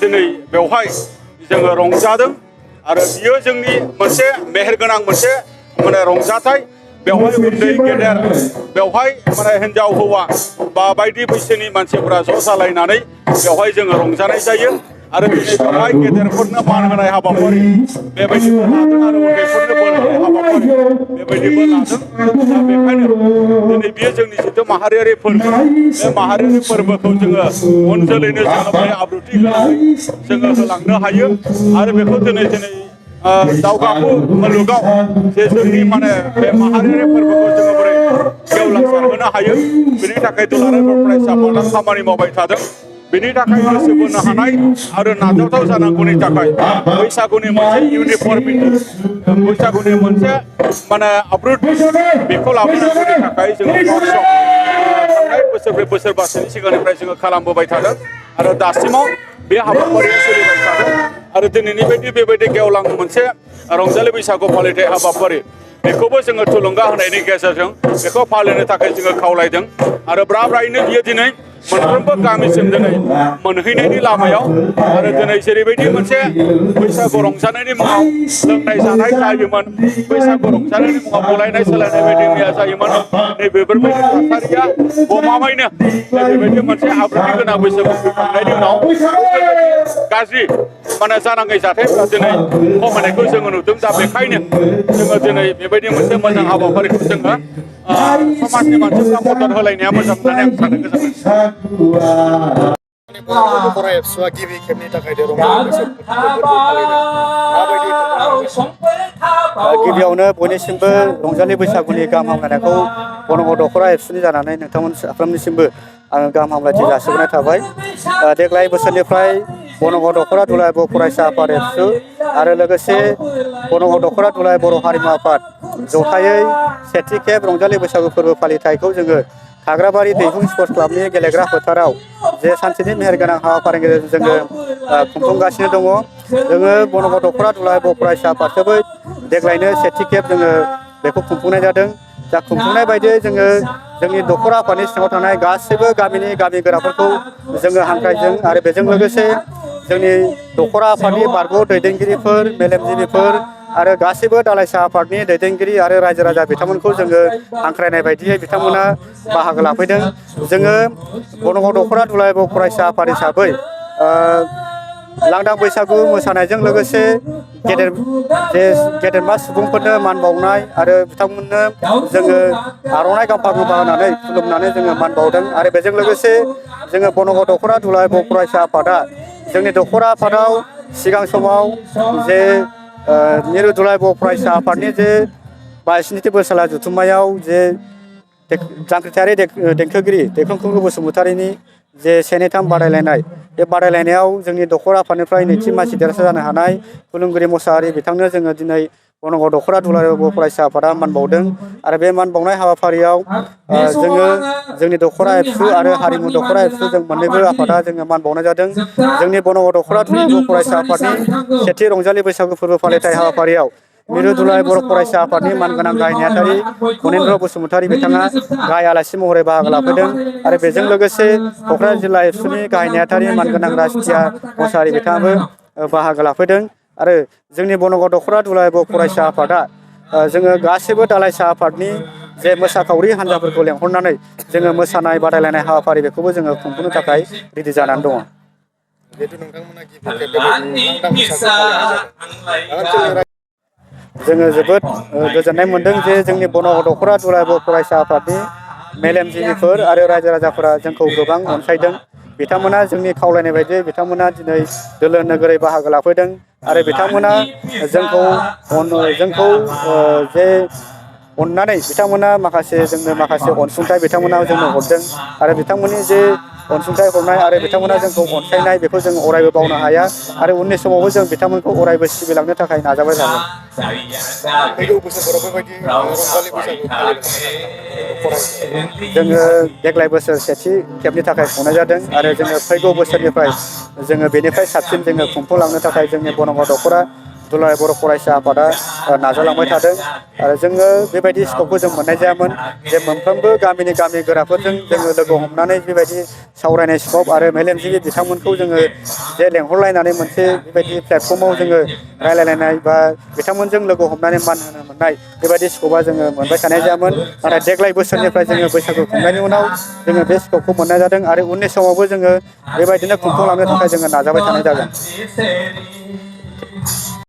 दिनै बेवहाय जोङो रंजादों आरो बियो जोंनि मोनसे मेहेरगोनां मोनसे माने रंजाथाय बेवहाय उन्दै गेदेर बेवहाय माने हिन्जाव हौवा बा बायदि बैसोनि मानसिफोरा ज' जालायनानै बेवहाय जोङो रंजानाय जायो आरो दिनै बेवहाय गेदेरफोरनो मान होनाय हाबाफारि बेबायदिबो लादों आरो उन्दैफोरनो बोर होनाय हाबाफारि बेबायदिबो लादों दा बेखायनो दिनै बियो जोंनि जिथु माहारियारि फोरबो बे माहारियारि फोरबोखौ जोङो उन जोलैनो जोङो बे आब्रुथि गोनाङै जोङो होलांनो हायो आरो बेखौ दिनै दावगाफु मुलुगाव जे जोंनि माने बे माहारियारि फोरबोखौ जोङो बोरै गेवलांसारहोनो हायो बेनि थाखाय दुलाराय बर' फरायसा आफादा खामानि मावबाय थादों बेनि थाखाय गोसो बोनो हानाय आरो नाजावथाव जानांगौनि थाखाय बैसागुनि मोनसे इउनिफर्मिटि बैसागुनि मोनसे माने आब्रुथ बेखौ लाबोनांगौनि थाखाय जोङो थांनाय बोसोरब्रै बोसोरबासोनि सिगांनिफ्राय जोङो खालामबोबाय थादों आरो दासिमाव बे हाबाफारिया सोलिबाय थादों आरो दिनैनि बायदि बेबायदि गेवलां मोनसे रंजालि बैसागु फालिथाय हाबाफारि बेखौबो जोङो थुलुंगा होनायनि गेजेरजों बेखौ फालिनो थाखाय जोङो खावलायदों आरो ब्रायैनो बियो दिनै मोनफ्रोमबो गामिसिम दिनै मोनहैनायनि लामायाव आरो दिनै जेरैबायदि मोनसे बैसागु रंजानायनि मुङाव लोंनाय जानाय जायोमोन बैसागु रंजानायनि मुङाव बुलायनाय सोलायनाय बायदि मैया जायोमोन नैबेफोरबायदि थासारिया गमामायैनो नैबेबायदि मोनसे आब्रुथि गोनां बैसागु फैखांनायनि उनाव गाज्रि माने जानाङै जाथायफोरा दिनै खमायनायखौ जोङो नुदों दा बेखायनो जोङो दिनै बेबायदि मोनसे मोजां हाबाफारिखौ जोङो समाजनि मानसिफ्रा मदद होलायनाया मोजां होननानै आं सानो गोजोननाय बर' एबसुआ गिबि खेबनि थाखाय गिबियावनो बयनिसिमबो रंजालि बैसागुनि गाहाम हामलायनायखौ बनग दख'रा एबसुनि जानानै नोंथांमोन साफ्रोमनिसिमबो आङो गाहाम हामलायथि जासिहरनाय थाबाय देग्लाय बोसोरनिफ्राय बनग दख'रा दुलाराय बर' फरायसा आफाद एबसु आरो लोगोसे बनग दख'रा दुलाराय बर' हारिमु आफाद जथायै सेथि खेब रंजालि बैसागु फोरबो फालिथायखौ जोङो खाग्राबारि दैहुं स्पर्टस क्लाबनि गेलेग्रा फोथाराव जे सानसेनि मेहेरगोनां हाबाफारिनि गेजेरजों जोङो खुंफुंगासिनो दङ जोङो बनग दख'रा दुलाराय बर' फरायसा आफादखौबो देग्लायनो सेथि खेब जोङो बेखौ खुंफुंनाय जादों दा खुंफुंनाय बायदियै जोङो जोंनि दख'रा आफादनि सिङाव थानाय गासैबो गामिनि गामि गोराफोरखौ जोङो हांख्रायदों आरो बेजों लोगोसे जोंनि दख'रा आफादनि बारग' दैदेनगिरिफोर मेलेमजिबिफोर आरो गासैबो दालाइसा आफादनि दैदेनगिरि आरो रायजो राजा बिथांमोनखौ जोङो हांख्रायनाय बायदियै बिथांमोना बाहागो लाफैदों जोङो बनग दख'रा दुलाराय बर' फरायसा आफाद हिसाबै लांदां बैसागु मोसानायजों लोगोसे गेदेरमा सुबुंफोरनो मान बावनाय आरो बिथांमोननो जोङो आर'नाइ गांफा गांफा होनानै खुलुमनानै जोङो मान बावदों आरो बेजों लोगोसे जोङो बनग दख'रा दुलाराय बर' फरायसा आफादा जोंनि दख'रा आफादाव सिगां समाव जे मिरु दुलाराय बर' फरायसा आफादनि जे 22 बोसोरला जथुम्मायाव जे जांख्रिथायारि देंखोगिरि दैखांखुंगुर बसुमतारिनि जे 1-3 बादायलायनाय बे बादायलायनायाव जोंनि दख'रा आफादनिफ्राय नैथि मासि देरहासार जानो हानाय खुलुमगिरि मोसाहारि बिथांनो जोङो दिनै बनग दख'रा दुलाराय बर' फरायसा आफादा मान बावदों आरो बे मान बावनाय हाबाफारियाव जोङो जोंनि दख'रा एबसु आरो हारिमु दख'रा एबसु जों मोननैबो आफादा जोङो मान बावनाय जादों जोंनि बनग दख'रा दुलाराय बर' फरायसा आफादनि सेथि रंजालि बैसागु फोरबो फालिथाय हाबाफारियाव मिरु दुलाराय बर' फरायसा आफादनि मानगोनां गाहाय नेहाथारि फनिन्द्र बसुमतारि बिथाङा गाहाय आलासि महरै बाहागो लाफैदों आरो बेजों लोगोसे क'क्राझार जिल्ला एबसुनि गाहाय नेहाथारि मानगोनां राजदिया मोसाहारि बिथाङाबो बाहागो लाफैदों आरो जोंनि बनग दख'रा दुलाराय बर' फरायसा आफादा जोङो गासैबो दालाइसा आफादनि जे मोसाखावरि हान्जाफोरखौ लेंहरनानै जोङो मोसानाय बादायलायनाय हाबाफारि बेखौबो जोङो खुंफुंनो थाखाय रेडि जानानै दङ। जोङो जोबोद गोजोननाय मोनदों जे जोंनि बनग दख'रा दुलाराय बर' फरायसा आफादनि मेलेमजिबिफोर आरो रायजो राजाफोरा जोंखौ गोबां अनसायदों बिथांमोना जोंनि खावलायनाय बायदियै बिथांमोना दिनै दोलो नोगोरै बाहागो लाफैदों आरो बिथांमोना जोंखौ जे अननानै बिथांमोना जोंनो माखासे अनसुंथाइ बिथांमोना जोंनो हरदों आरो बिथांमोननि जे अनसुंथाइ हरनाय आरो बिथांमोना जोंखौ अनसायनाय बेखौ जों अरायबो बावनो हाया आरो उननि समावबो जों बिथांमोनखौ अरायबो सिबिलांनो थाखाय नाजाबाय थागोन। जोङो देग्लाय बोसोर सेथि खेबनि थाखाय खुंनाय जादों आरो जोङो फैगौ बोसोरनिफ्राय जोङो बेनिफ्राय साबसिन जोङो खुंफुंलांनो थाखाय जोंनि बनग दख'रा दुलाराय बर' फरायसा आफादा नाजालांबाय थादों आरो जोङो बेबायदि स्कपखौ जों मोननाय जायामोन जे मोनफ्रोमबो गामिनि गामि गोराफोरजों जोङो लोगो हमनानै बेबायदि सावरायनाय स्कप आरो मेलेमजिबि बिथांमोनखौ जोङो जे लेंहरलायनानै मोनसे बेबायदि प्लेटफर्माव जोङो रायलायलायनाय बा बिथांमोनजों लोगो हमनानै मान होनो मोननाय बेबायदि स्कपा जोङो मोनबाय थानाय जायामोन नाथाय देग्लाय बोसोरनिफ्राय जोङो बैसागु खुंनायनि उनाव जोङो बे स्कपखौ मोननाय जादों आरो उननि समावबो जोङो बेबायदिनो खुंफुंलांनो थाखाय जोङो नाजाबाय थानाय जागोन।